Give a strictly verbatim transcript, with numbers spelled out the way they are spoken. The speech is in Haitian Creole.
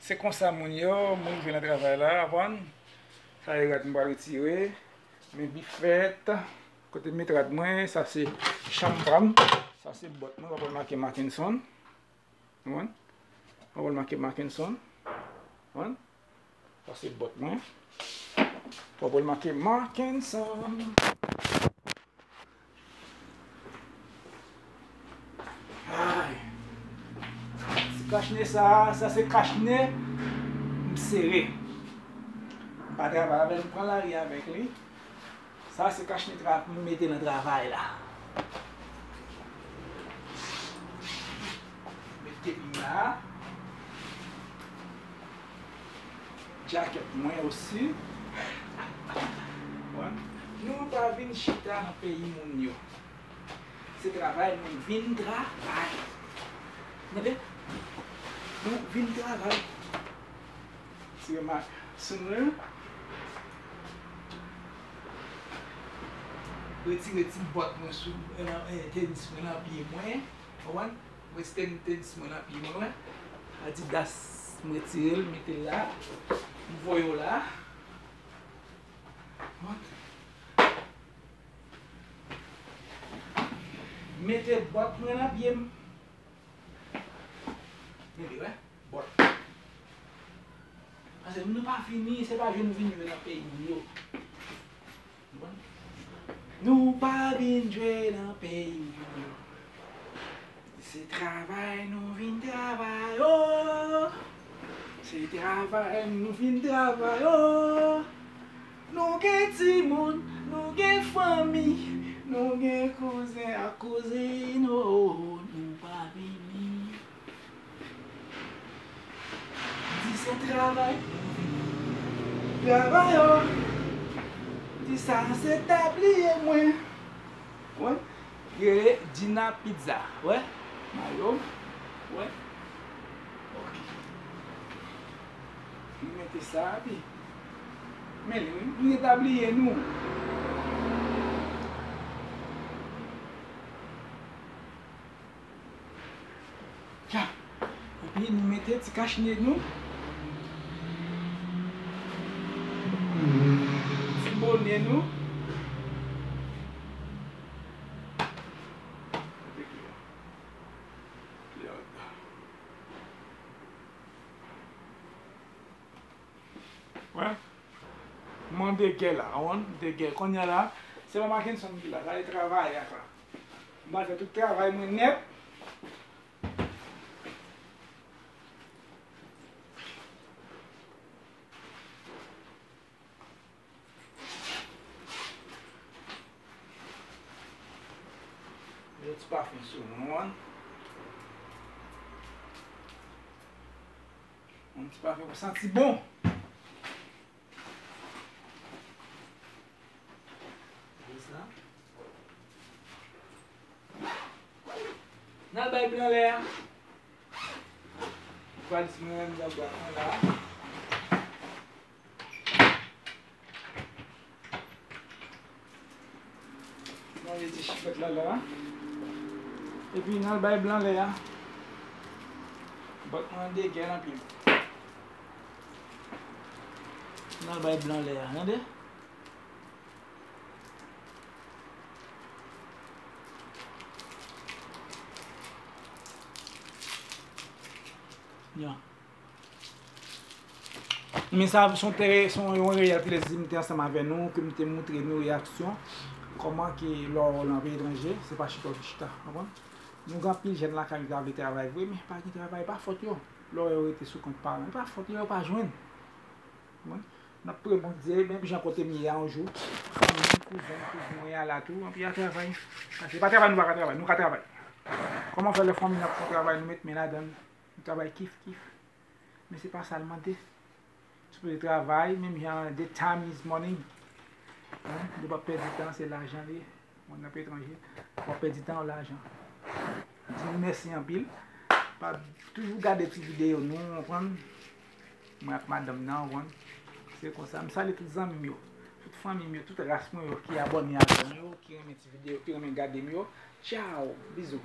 Se konsa moun yo, mwen rive nan travay la, w konprann? Sa e rad mwen pral retire. Men bifèt, kote m met rad mwen, sa se chanm pa m. Sa se bòt mwen, w ap wè make Markinson. W konprann? W ap wè make Markinson. W konprann? Sa se bòt mwen. W ap wè make Markinson. Ay. Ti kachne sa, sa se kachne m sere. M pa travay avè l, m pran lari avèk li. Sa se kachne tra-, m mete nan travay la. Met kepi m la. Djakèt mwen osi. Bon. Nou pa vin chita nan peyi moun yo. Se travay nou vin travay. Tande? Nou vin travay. Ti remak sou mwen. Retire ti bòt mwen sou, nan, eh, tenis mwen nan pye mwen. Konprann? Western tenis mwen nan pye mwen, wè. Adidas, m retire l, mete l la. M voye w la. Mete bòt mwen nan pye m. Mete, wè. Bòt. Paske nou pa vini, se pa jwe nou vin jwe nan peyi nou yo. Nou pa vin jwe nan peyi nou yo. Se travay nou vin travay, oh. Se travay nou vin travay, oh. Nou gen timoun, nou gen fanmi, nou gen kouzen ak kouzin, oh. Nou pa vini. Di se travay. Travay, oh. Di sa se tabliye mwen. Wè. Rele Dina Pizza. Wè. Mayo. Wè. Ok. Nou mete sa, pi. Men li, wi. Nou gen tabliye nou. Tcha. Epi nou mete ti kachne nou. Ti bone nou. Wè. Mwen degè la, w konprann? Degè. Kounye a la, se pa Mackenson ki la, sa e travay ak la. M pral fè tout travay mwen nèt. Yon ti pafen sou mwen, w konprann? Yon ti pafen pou santi bon. Konsa. N al bay blan lè a. Valiz mwen anndan bwat mwen la. Mwen mete chifèt la la. Epi n al bay blan lè a. Bòt mwen degè anpil. N al bay blan lè a, tande? Ya. Men sa se yon te, se yon reyèl plezi m te ansanm avè nou, ke m te moutre nou reyaksyon, kòman ke lè w nan peyi etranje, se pa chita w te chita, w konprann? Nou gen anpil jèn lakay yo ki ta vle travay vre, men pa gen travay, pa fòt yo. Lè w wè yo rete sou kont paran, e pa fòt yo, yo pa jwenn. Konprann? N ap priye Bondye, menm jan kote m ye a yon jou, fanmi m, kouzen m, kouzin mwen ala tou, anpil ap travay. Paske pa travay nou pa ka travay, nou ka travay. Kòman fè lè fanmi n ap fè yon travay, nou met men ladan l, nou travay kif kif. Men se pa sa l mande. Sipoze travay, menm jan the time is money. Hein? Lè w ap pèdi tan, se lajan li ye. Moun nan etranje, w ap pèdi tan w lajan. Di nou mèsi anpil. Pa toujou gade ti videyo nou, w konprann? Mwen ak madanm nan, w konprann? Se konsa. M salye tout zanmi m yo, tout fanmi m yo, tout ras mwen yo ki abòne avè m yo, ki renmen ti videyo, ki renmen gade m yo. Tchaw, bizou.